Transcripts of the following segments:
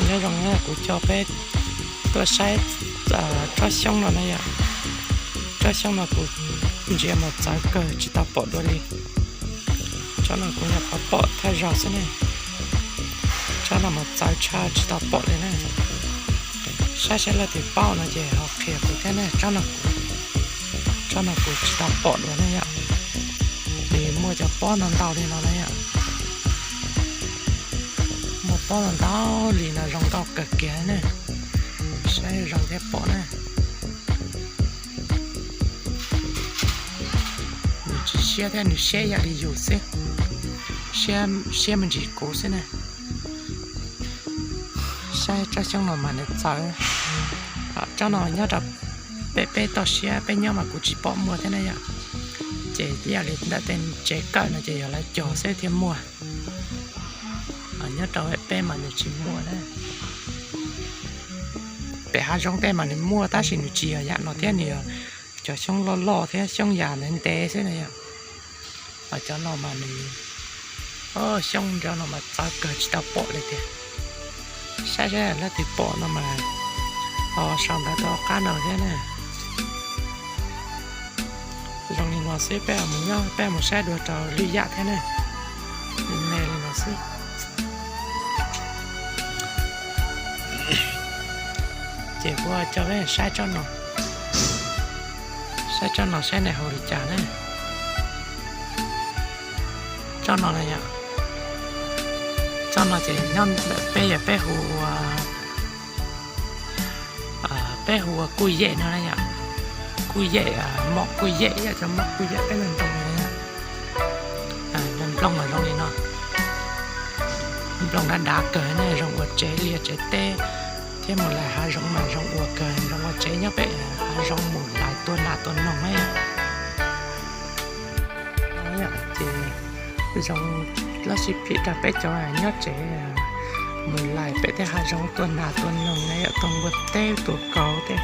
Nyob zoo na, kuv coj peb tuaj saib tsob xyoob no na yom. Tsob xyoob no kuv ntsia mus txawv kawg tsis tau pom dua li. Tsob no kuv nyuam qhuav pom thawj zaug xwb ne. Tsob no mas txawv tshaj tsis tau pom li na. Saib saib leej twg paub no ces ho qhia kuv thiab ne. Tsob no kuv, tsob no kuv tsis tau pom dua ne yom. Nws muaj cov pob ntau ntau li no na yom. Muaj pob ntau ntau li no zoo nkauj kawg kiag ne. Saib zoo thiab pom na. Nws tsis siab thiab, nws siab ib yam li yus xwb, siab me ntsis kuv xwb na. Saib tsob xyoob no mas nws txawv. Tsob no nyob rau peb peb toj siab peb nyob mas kuv tsis pom muaj thiab na yom. Ces ib yam li ntawm tej tsev kawm no ces yog lawv cog xwb thiaj muaj. Nyob rau peb mas nws tsis muaj na. Pem hav zoov tej mas nws muaj tab sis nws tsis yog yam no thiab, nws yog cov xyoob loj loj thiab xyoob yas ntev ntev xwb na yom. Cov no mas nws, xyoob nrov no mas txawv kawg tsis tau pom li tiag. Saib saib leej twg pom no mas ho sau ntawv rau qab no thiab na. Zoo li no xwb, peb mus nyob peb mus saib dua rau lwm yam thiab ne. Me li no xwb. Ces kuv coj peb saib tsob no, saib tsob no saib nej hu li cas ne. Tsob no, tsob no ces nyob ntawm peb yog peb hu ua, peb hu ua kuj yem no na yom. Kuj yem, mom kuj yem, yog cov mom kuj yem peb nploos no na. Nplooj mas zoo li no, nplooj dav dav kawg ne, zoo ua tsev liaj tsev teb thiab mus lais hav zoov mas zoo ua kawg, zoo ua tsev nyob pem hav zoov mus lais tua nas tua noog na. Ces zoo, lub sij hawm rau peb cov nyob tsev mus lais pem tej hav zoov tua nas tua noog na yom, tua npua teb tua kauv tej,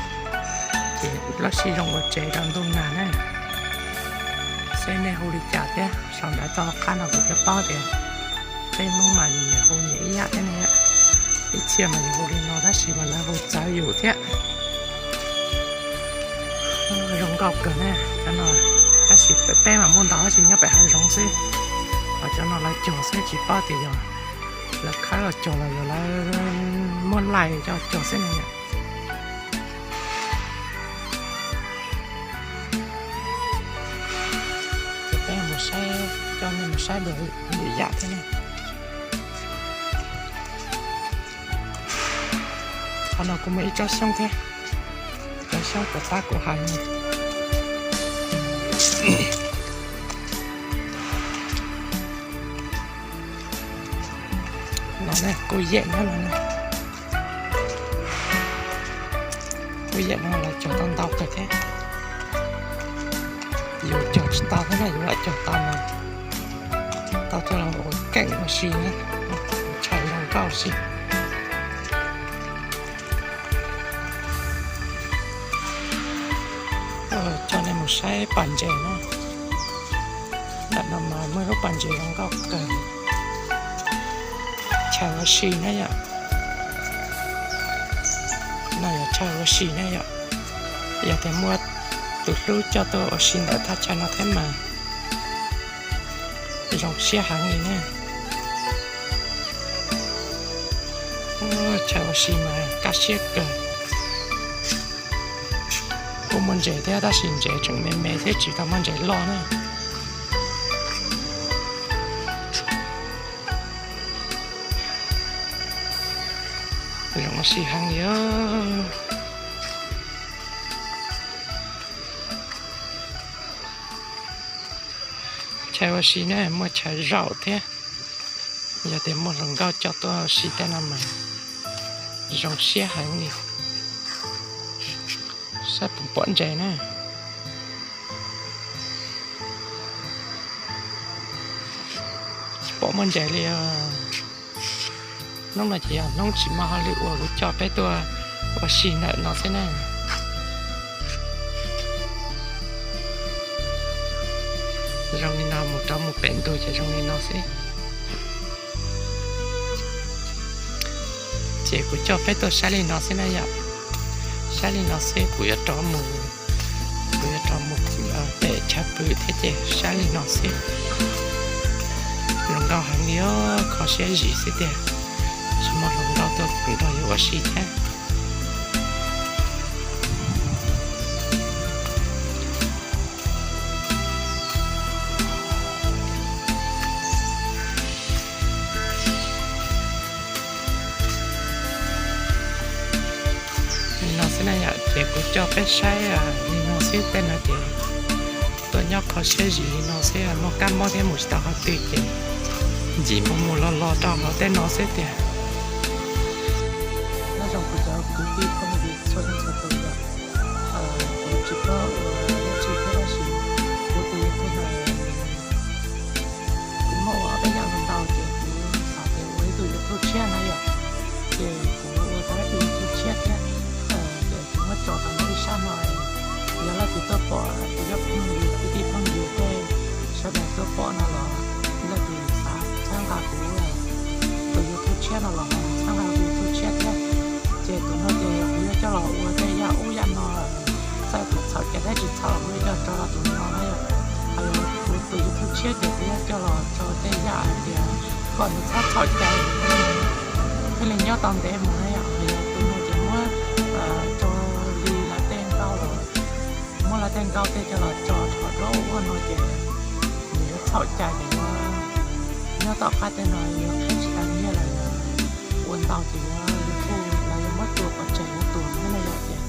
ces lub sij hawm zoo ua tsev rau ntuj nag na. Seb nej hu li cas thiab sau ntawv tau qab no kuv thiaj paub tias peb Hmoob mas nyias hu nyias ib yam thiab ne. Ib txhia mas yus hu li no tab sis mas lawv hu txawv yus thiab. Zoo nkauj kawg na cov no, tab sis peb mas muaj ntau tab sis nyob pem hav zoov xwb. Ho cov no lawv cog xwb tsis paub tias yog lawv khawb los cog los yog lawv muab laij coj cog xwb no yom. Ces peb mus saib, coj nej mus saib dua lwm yam thiab ne. Qhov no kuv muaj ib tsob xyoob thiab, tsob xyoob puas tab kuv hais ne. No ne, kuj yem nyob no ne. Kuj yem no lawv cog tau ntau kawg thiab. Yus cog tsis tau thiab na, yus lam cog tau mas tau coj los ua keem ua si na, tshais zoo nkauj ua si. Coj nej mus saib pas ntses na. Ntawm no mas muaj lub pas ntses zoo nkauj kawg. Chaw ua si na yom. No yog chaw ua si na yom. Yog tias muaj tus hlub coj tuaj ua si ntawm thaj chaw no thiab mas zoo siab heev li na. Chaw ua si mas kaj siab kawg. Kuj muaj ntses thiab tab sis ntses tseem me me thiab tsis tau muaj ntses loj na. Zoo ua si heev li. Chaw ua si ne muaj chaw zaum thiab. Yog tias muaj hluas nkauj coj tuaj ua si tej no mas zoo siab heev li. Saib puas pom ntses na. Tsis pom muaj ntses li. Hnub no ces yog hnub tsis muaj hauj lwm ua kuv coj peb tuaj ua si ntawm no xwb na. Zoo li no mus rov mus pem ntug ces zoo li no xwb. Ces kuv coj peb tuaj saib li no xwb na yom. Saib li no xwb, kuv yuav rov mus, kuv yuav rov mus pem chav pw thiab ces saib li no xwb. Hluas nkauj heev li os, kho siab zim xwb tiag. Tsis muaj hluas nkauj tuaj nrog yus ua si thiab. Li no xwb na yom, ces kuv coj peb saib li no xwb, tej no ces tuaj nyob kho siab zim li no xwb, muaj kab mob thiab mus tsis tau qhov twg ces ncim mus mus los los rau hauv tej no xwb tiag. Nyob zoo kuv cov kwv tij phooj ywg txhua leej txhua tus yom, kuv tsis paub ua dab tsi thiab tab sis kuv tus YouTube no kuv muaj ua ob peb yam ntau ces kuv xav tias ua ib tug YouTube tshiab na yom, ces kuv ua tau ib tug YouTube tshiab thiab, ces kuv muab tso rau ib sab no, yog leej twg tuaj pom, kuv cov phooj ywg kwv tij phooj ywg tej sawv daws tuaj pom no los leej twg xav txhawb nqa kuv tus YouTube tshiab no los txhawb nqa kuv tus YouTube tshiab thiab. Ces tus no ces kuv yuav coj los ua tej yam ub yam no, txawm kuv txhaum cai thiab tsis txhaum kuv yuav coj tso rau tus no na yom. Hos yog kuv tus YouTube tshiab ces kuv yuav coj los tso tej yam hais tias kom nws txhob txhaum cai, thiaj li nyob tau ntev mus na yom. Hos yog tus no ces muab tso li lawv tej nkauj los, muab lawv tej nkauj tej coj los tso rau ub no ces nws yuav txhaum cai ces yuav nyob tom qab tej no yuav qheb tsis tau nyiaj lawm. Ua ntau ces yuav YouTube los yuav muab tua pov tseg yuav tuag thiab na yom. Ces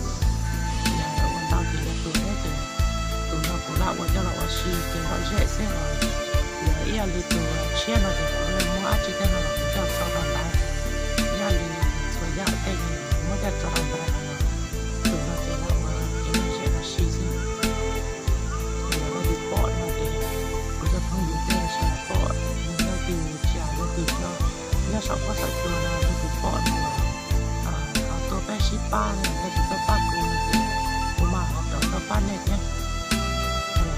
yog ua ntau ces yuav tuag thiab ces tus no kuv lam ua coj los ua si ces lom zem xwb os. Yog ib yam li tus tshiab no ces kuv muab dab tsi tej no los kuv coj tso rau ntawd, ib yam li txhua yam tej kuv muab coj tso rau ntawd. Tus no ces lam ua kev lom zem ua si xwb. Yog leej twg pom no ces kuv cov phooj ywg tej sawv daws pom, leej twg tsis hais leej twg nyob saum huab saum cua no leej twg pom no los ho tuaj peb sib pab, leej twg tuaj pab kuv no ces kuv mam ho rov tuaj pab nej thiab.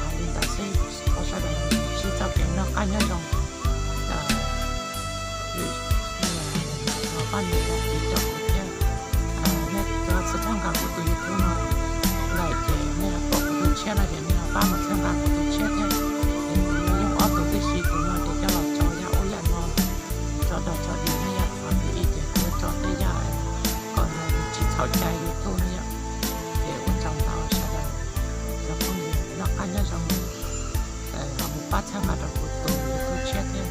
Hais li ntawd xwb, thov sawv daws sib txoj kev noj qab nyob zoo. Pab niam pab txiv cov kuv thiab, nej cov txhawb nqa kuv tus YouTube no lawm ces nej pom kuv tus tshiab no ces nej pab mus txhawb nqa kuv tus tshiab thiab. Es kuv yeej ob tug tib si, kuv no ces coj los tso yam ub yam no, tso dog tso dig na yom, qhov twg ib ces kuv tso tej yam kom nws tsis txhaum cai YouTube na yom. Ces ua tsaug ntau sawv daws, cov phooj ywg noj qab nyob zoo, ho mus pab txhawb nqa rau kuv tus YouTube tshiab thiab.